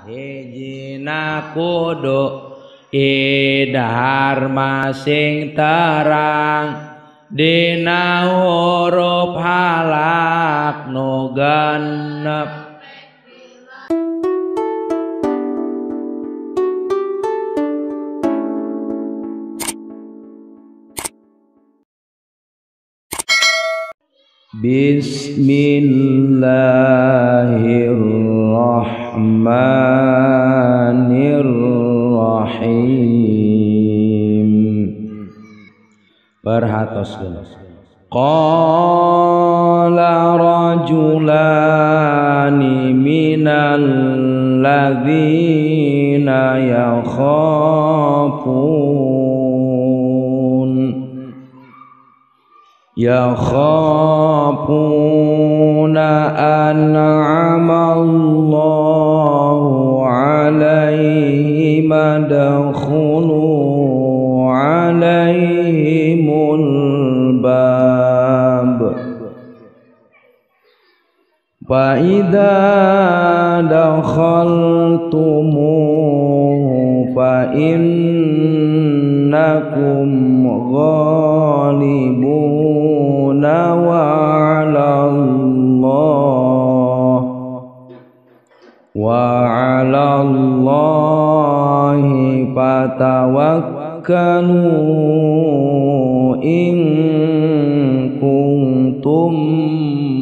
Hijina kudu idhar masing terang dina huruf halak nu genep. Bismillahirrahmanirrahim. Perhatoskeun. Qala rajulani minal ladzina yakhafuna an'ama Allahu 'alaihim adkhulu 'alaihimul bab fa idza dakhaltumuhu fa innakum ghalibun wa 'ala Allahi fatawakkalu in kuntum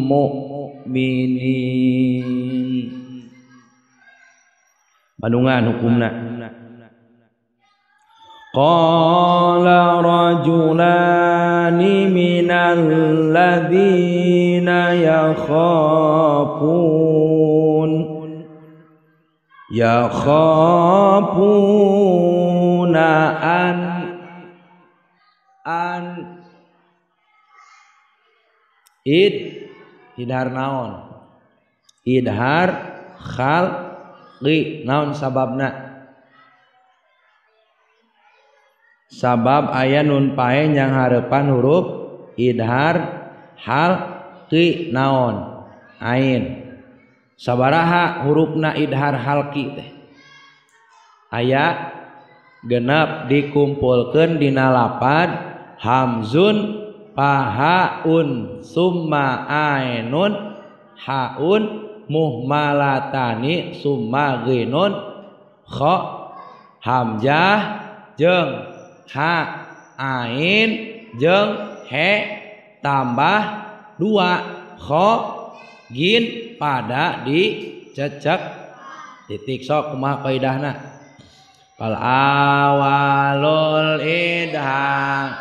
mu'minin. Bandungan hukumna. Qala rajulani minal ladzina yakhafuna an id idhar naon idhar khalqi naon sababna sabab aya nun pae yang hareupan huruf idhar halqi naon ain sabaraha hurufna idhar halqi teh aya genep dikumpulkeun dina lapad hamzun pahaun summa ainun haun muhmalatani summa ghinun kha hamzah jeung ha ain jeung he tambah dua kho gin pada dicecek titik. Sok kumaha kaidahna fal awalul idhar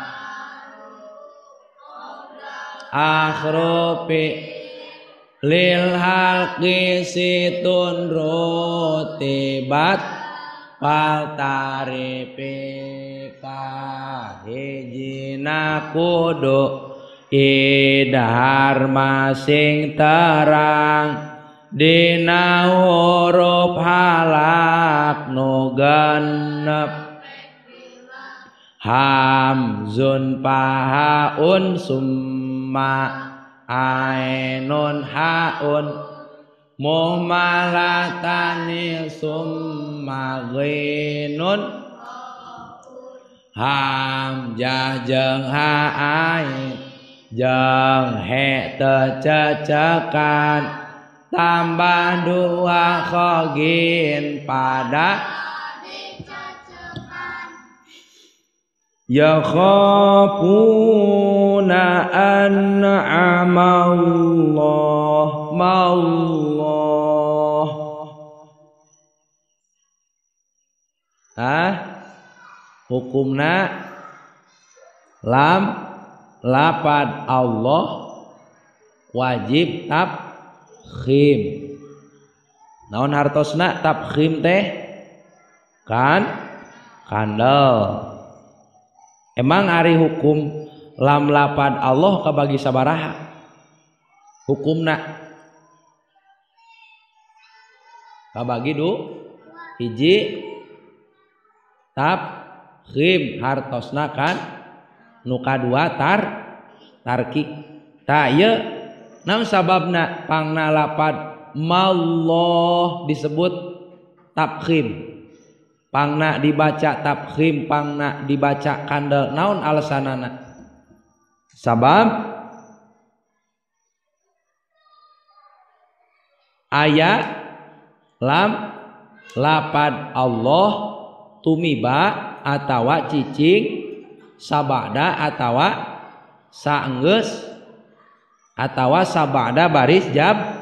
akhrufi lil halqi situn rutibat fal tarifi hijina kudu idhar masing terang dina huruf halak nu genep hamzun pahaun summa ainun haun muhmalatani summa ghinun hamzah jeung ha ain jeung he tececekan tambah dua khogin pada yakhafuna an'ama Allah mallah. Hah? Hukumna lam lapad Allah wajib tafkhim. Naon hartosna tafkhim teh? Kan kandel. Emang ari hukum lam lapad Allah kabagi sabaraha? Hukumna kabagi du hiji tafkhim hartosna kan nu kadua tarki. Ta ieu naon sababna pangna lapad mallah disebut tafkhim. Pangna dibaca tafkhim, pangna dibaca kandel. Naon alasanana? Sabab aya lam lapad Allah tumiba atawa cicing sabada atawa saenggeus atawa sabada baris jabar.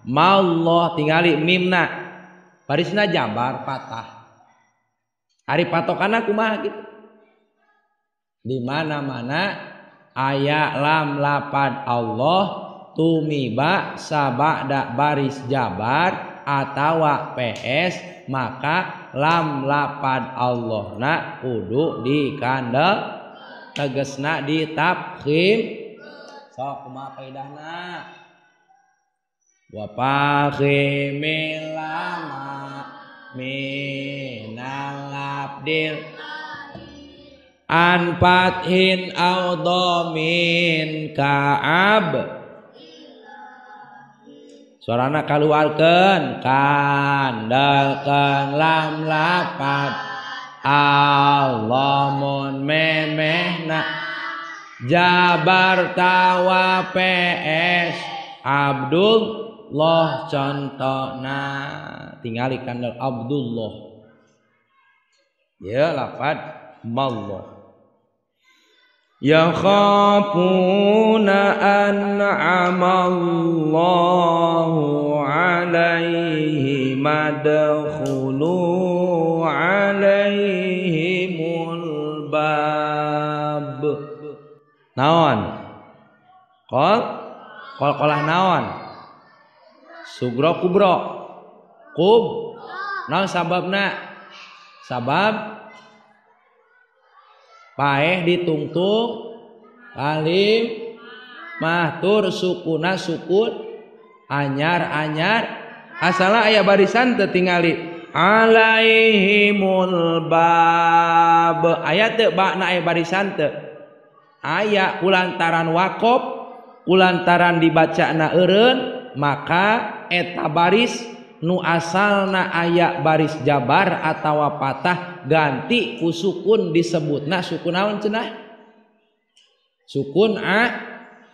Mallah tingali mimna barisna jabar patah. Ari patokana kumaha gitu. Di mana-mana aya lam lapad Allah tumiba sabada baris jabar atawa PS, maka lam lapad Allahna kudu dikandel, tegesna ditafkhim. Sok kumaha kaidahna? Wa fakhimil lama minal abdil an fathin aw dhamin ka'ab. Suarana kaluarkeun kandalkeun lam lapad Allah mun memehna jabar tawa PS Abdullah contona. Tingali kandel Abdullah ya lapad mallah. Yakhafuna an'ama Allahu alaihim adkhulu alaihimul bab. Naon? Qol qalqalah naon? Sugro kubro. Kub. Naon sababna? Sabab paeh ditungtung kalim mahtur sukuna sukun anyar anyar asala aya barisan teu tingali alaihimul bab. Aya teu bakna aya barisan teu aya kulantaran wakof kulantaran dibacana eureun maka eta baris nu asalna aya baris jabar atawa patah ganti ku sukun disebutna sukun naon cenah? Sukun a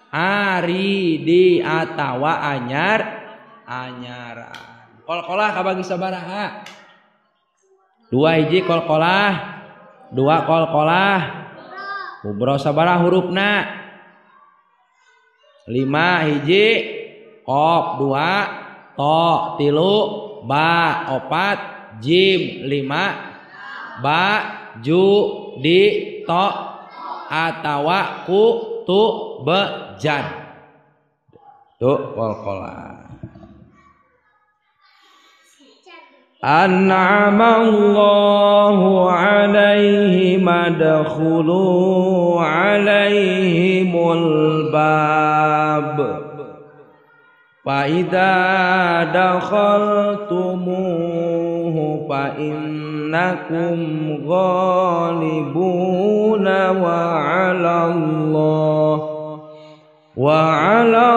ari di atawa anyar anyaran. Qalqalah kabagi sabaraha? Dua hiji qalqalah, dua qalqalah. Kubro sabaraha hurufna? 5 hiji qaf, 2 to, tilu ba, opat jim, 5 ba, ju, di, to atawa ku, tu, be, jan. Tuh qalqalah. An'amallahu alaihim adkhulu alaihimul bab. Fa idza dakhaltumuhu fa innakum ghalibuna wa 'ala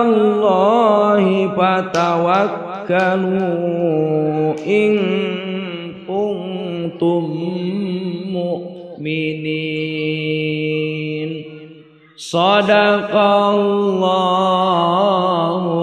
Allahi fatawakkalu in kuntum mu'minin. Sadaqallahul